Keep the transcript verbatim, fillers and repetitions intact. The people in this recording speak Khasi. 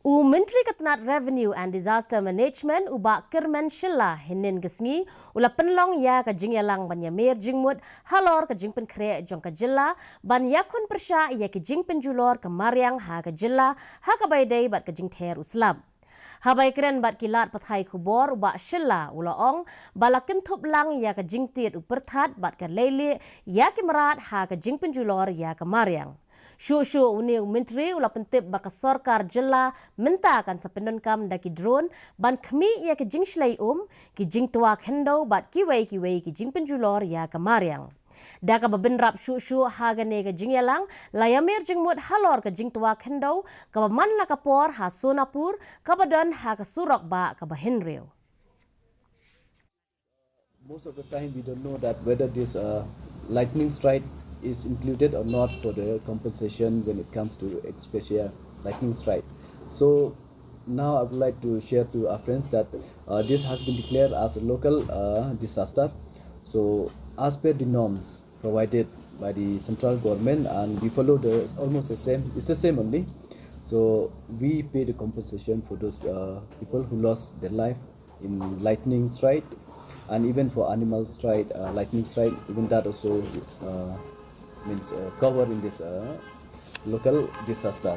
U Myntri ka tnat Revenue and Disaster Management, u Bah Kyrmen Shylla, hynnin ka sngi u la pynlong ïa ka jingïalang ban ïamir jingmut halor ka jingpynkhreh jong ka jylla ban ïakhun pyrshah ïa ki jingpynjulor ka mariang ha ka jylla, ha kaba ïadei bad ka jingther u slap. Haba ïakren bad ki lad pathai khubor, u Bah Shylla u la ong ba la kynthup lang ïa ka jingtied u pyrthat bad ka leilieh ïa ki mrad ha ka jingpynjulor ïa ka mariang. Shuh shuh une u Myntri u la pyntip ba ka sorkar jylla mynta kan sa pyndonkam da ki drone ban khmih ïa ki jingshlei um, ki jingtwa khyndew bad kiwei kiwei ki jingpynjulor ïa ka mariang. Da kaba bynrap shuh shuh ha kane ka jingïalang, la ïamir jingmut halor ka jingtwa khyndew kaba man la ka por ha Sonapur, kaba don ha ka surok bah kaba hynriew. Most of the time, we don't know that whether this uh, lightning strike is included or not for the compensation when it comes to ex gratia lightning strike. So now I would like to share to our friends that uh, this has been declared as a local uh, disaster. So as per the norms provided by the central government, and we follow the almost the same. It's the same only. So we pay the compensation for those uh, people who lost their life in lightning strike, and even for animal strike, uh, lightning strike, even that also uh, means uh, covered in this uh, local disaster.